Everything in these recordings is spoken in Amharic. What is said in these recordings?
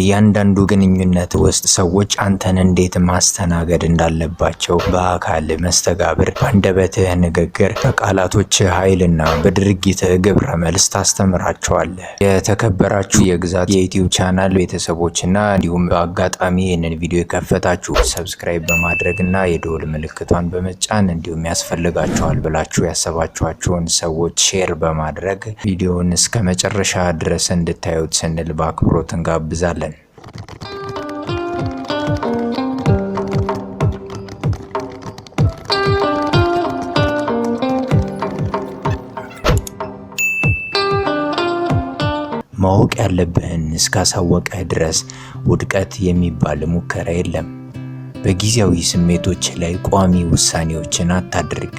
በእያንዳንዱ ግንኙነት ውስጥ ሰዎች አንተን እንዴት ማስተናገድ እንዳለባቸው በአካል መስተጋብር፣ በአንደበትህ ንግግር፣ በቃላቶችህ ኃይልና በድርጊትህ ግብረ መልስ ታስተምራቸዋለህ። የተከበራችሁ የግዛት የ YouTube channel ቤተሰቦችና እንዲሁም በአጋጣሚ ይህንን ቪዲዮ የከፈታችሁ subscribe በማድረግ እና የደወል ምልክቷን በመጫን እንዲሁም ያስፈልጋቸዋል ብላችሁ ያሰባችኋቸውን ሰዎች share በማድረግ ቪዲዮውን እስከ መጨረሻ ድረስ እንድታዩት ስንል በአክብሮት እንጋብዛለን። ማወቅ ያለብህን እስካሳወቀህ ድረስ ውድቀት የሚባል ሙከራ የለም። በጊዜያዊ ስሜቶች ላይ ቋሚ ውሳኔዎችን አታድርግ።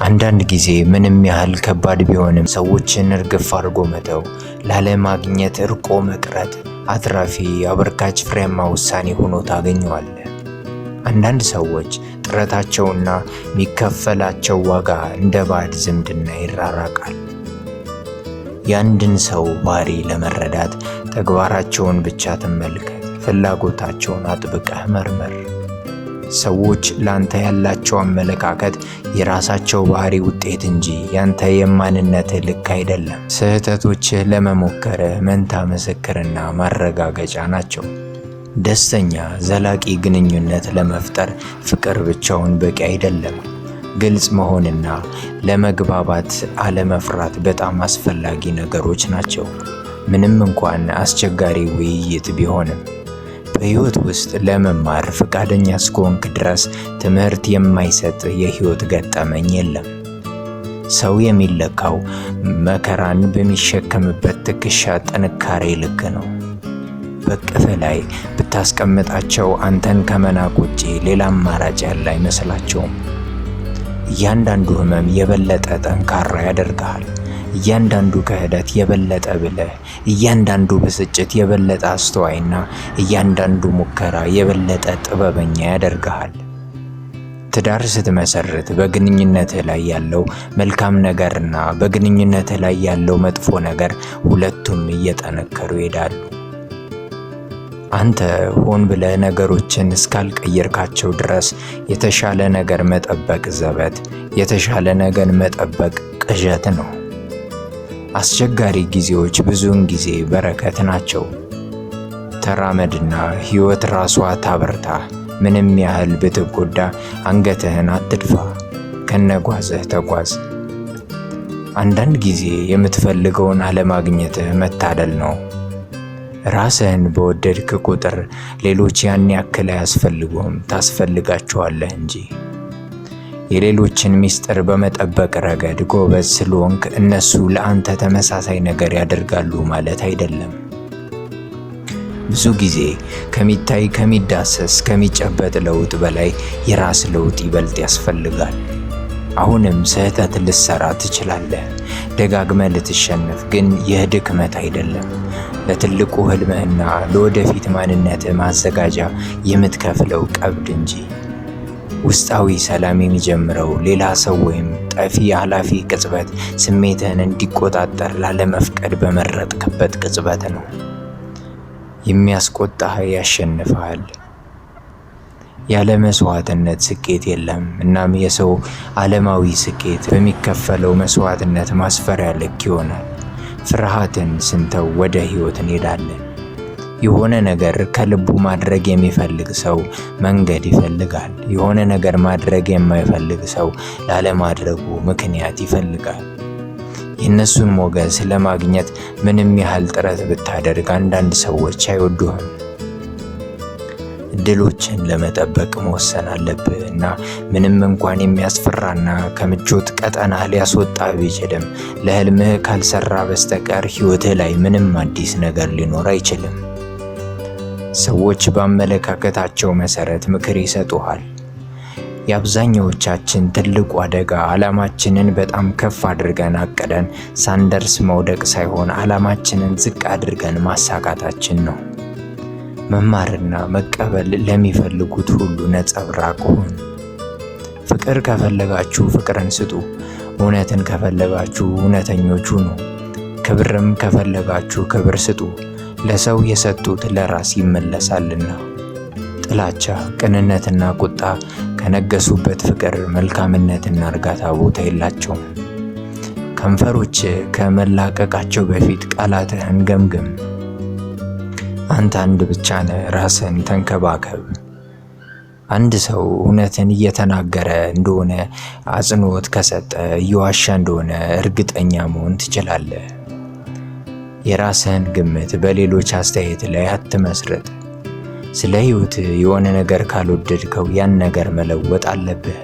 አንዳንድ ጊዜ ምንም ያህል ከባድ ቢሆንም ሰዎችን እርግፍ አድርጎ መተው፣ ላለማግኘት እርቆ መቅረት አትራፊ፣ አበርካች፣ ፍሬያማ ውሳኔ ሆኖ ታገኘዋለህ። አንዳንድ ሰዎች ጥረታቸውና የሚከፈላቸው ዋጋ እንደ ባዕድ ዝምድና ይራራቃል። የአንድን ሰው ባህሪ ለመረዳት ተግባራቸውን ብቻ ትመልከት፣ ፍላጎታቸውን አጥብቀህ መርምር። ሰዎች ላንተ ያላቸው አመለካከት የራሳቸው ባህሪ ውጤት እንጂ ያንተ የማንነትህ ልክ አይደለም። ስህተቶችህ ለመሞከርህ መንታ ምስክርና ማረጋገጫ ናቸው። ደስተኛ ዘላቂ ግንኙነት ለመፍጠር ፍቅር ብቻውን በቂ አይደለም። ግልጽ መሆንና ለመግባባት አለመፍራት በጣም አስፈላጊ ነገሮች ናቸው፣ ምንም እንኳን አስቸጋሪ ውይይት ቢሆንም። በሕይወት ውስጥ ለመማር ፈቃደኛ እስከሆንክ ድረስ ትምህርት የማይሰጥ የሕይወት ገጠመኝ የለም። ሰው የሚለካው መከራን በሚሸከምበት ትከሻ ጥንካሬ ልክ ነው። በእቅፍህ ላይ ብታስቀምጣቸው አንተን ከመናቅ ውጪ ሌላ አማራጭ ያለ አይመስላቸውም። እያንዳንዱ ህመም የበለጠ ጠንካራ ያደርግሃል። እያንዳንዱ ክህደት የበለጠ ብልህ፣ እያንዳንዱ ብስጭት የበለጠ አስተዋይና እያንዳንዱ ሙከራ የበለጠ ጥበበኛ ያደርግሃል። ትዳር ስትመሰርት በግንኙነትህ ላይ ያለው መልካም ነገርና በግንኙነትህ ላይ ያለው መጥፎ ነገር ሁለቱም እየጠነከሩ ይሄዳሉ። አንተ ሆን ብለህ ነገሮችን እስካልቀየርካቸው ድረስ የተሻለ ነገር መጠበቅ ዘበት፣ የተሻለ ነገር መጠበቅ ቅዠት ነው። አስቸጋሪ ጊዜዎች ብዙውን ጊዜ በረከት ናቸው። ተራመድና ሕይወት ራሷ ታበርታ። ምንም ያህል ብትጎዳ አንገትህን አትድፋ፣ ከነጓዝህ ተጓዝ። አንዳንድ ጊዜ የምትፈልገውን አለማግኘትህ መታደል ነው። ራስህን በወደድክ ቁጥር ሌሎች ያን ያክል አያስፈልጉህም፣ ታስፈልጋቸዋለህ እንጂ። የሌሎችን ምስጢር በመጠበቅ ረገድ ጎበዝ ስለሆንክ እነሱ ለአንተ ተመሳሳይ ነገር ያደርጋሉ ማለት አይደለም። ብዙ ጊዜ ከሚታይ፣ ከሚዳሰስ፣ ከሚጨበጥ ለውጥ በላይ የራስ ለውጥ ይበልጥ ያስፈልጋል። አሁንም ስህተት ልትሰራ ትችላለህ፣ ደጋግመህ ልትሸነፍ፣ ግን ይህ ድክመት አይደለም። ለትልቁ ህልምህና ለወደፊት ማንነትህ ማዘጋጃ የምትከፍለው ቀብድ እንጂ። ውስጣዊ ሰላም የሚጀምረው ሌላ ሰው ወይም ጠፊ ኃላፊ ቅጽበት ስሜትህን እንዲቆጣጠር ላለመፍቀድ በመረጥክበት ቅጽበት ነው። የሚያስቆጣህ ያሸንፍሃል። ያለ መስዋዕትነት ስኬት የለም። እናም የሰው ዓለማዊ ስኬት በሚከፈለው መስዋዕትነት ማስፈሪያ ልክ ይሆናል። ፍርሃትን ስንተው ወደ ህይወት እንሄዳለን። የሆነ ነገር ከልቡ ማድረግ የሚፈልግ ሰው መንገድ ይፈልጋል። የሆነ ነገር ማድረግ የማይፈልግ ሰው ላለማድረጉ ምክንያት ይፈልጋል። የእነሱን ሞገስ ለማግኘት ምንም ያህል ጥረት ብታደርግ አንዳንድ ሰዎች አይወዱህም። እድሎችን ለመጠበቅ መወሰን አለብህ እና ምንም እንኳን የሚያስፈራና ከምቾት ቀጠና ሊያስወጣ ቢችልም ለህልምህ ካልሰራ በስተቀር ህይወትህ ላይ ምንም አዲስ ነገር ሊኖር አይችልም። ሰዎች በአመለካከታቸው መሰረት ምክር ይሰጡሃል። የአብዛኛዎቻችን ትልቁ አደጋ ዓላማችንን በጣም ከፍ አድርገን አቅደን ሳንደርስ መውደቅ ሳይሆን ዓላማችንን ዝቅ አድርገን ማሳካታችን ነው። መማርና መቀበል ለሚፈልጉት ሁሉ ነጸብራቅ ሁን። ፍቅር ከፈለጋችሁ ፍቅርን ስጡ። እውነትን ከፈለጋችሁ እውነተኞች ሁኑ። ክብርም ከፈለጋችሁ ክብር ስጡ። ለሰው የሰጡት ለራስ ይመለሳልና። ጥላቻ፣ ቅንነትና ቁጣ ከነገሱበት ፍቅር፣ መልካምነትና እርጋታ ቦታ የላቸውም። ከንፈሮች ከመላቀቃቸው በፊት ቃላትህን ገምግም። አንተ አንድ ብቻ ነህ፣ ራስህን ተንከባከብ። አንድ ሰው እውነትን እየተናገረ እንደሆነ አጽንዖት ከሰጠ እየዋሻ እንደሆነ እርግጠኛ መሆን ትችላለህ። የራስህን ግምት በሌሎች አስተያየት ላይ አትመስርት። ስለ ሕይወትህ የሆነ ነገር ካልወደድከው ያን ነገር መለወጥ አለብህ።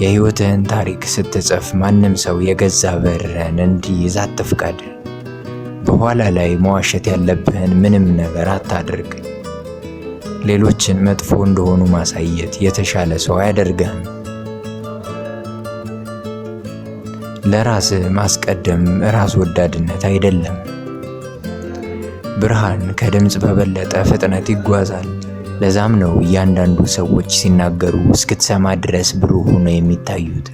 የሕይወትህን ታሪክ ስትጽፍ ማንም ሰው የገዛ ብዕርህን እንዲይዝ አትፍቀድ። በኋላ ላይ መዋሸት ያለብህን ምንም ነገር አታድርግ። ሌሎችን መጥፎ እንደሆኑ ማሳየት የተሻለ ሰው አያደርግህም። ለራስህ ማስቀደም ራስ ወዳድነት አይደለም። ብርሃን ከድምፅ በበለጠ ፍጥነት ይጓዛል። ለዛም ነው እያንዳንዱ ሰዎች ሲናገሩ እስክትሰማ ድረስ ብሩህ ሆነው የሚታዩት።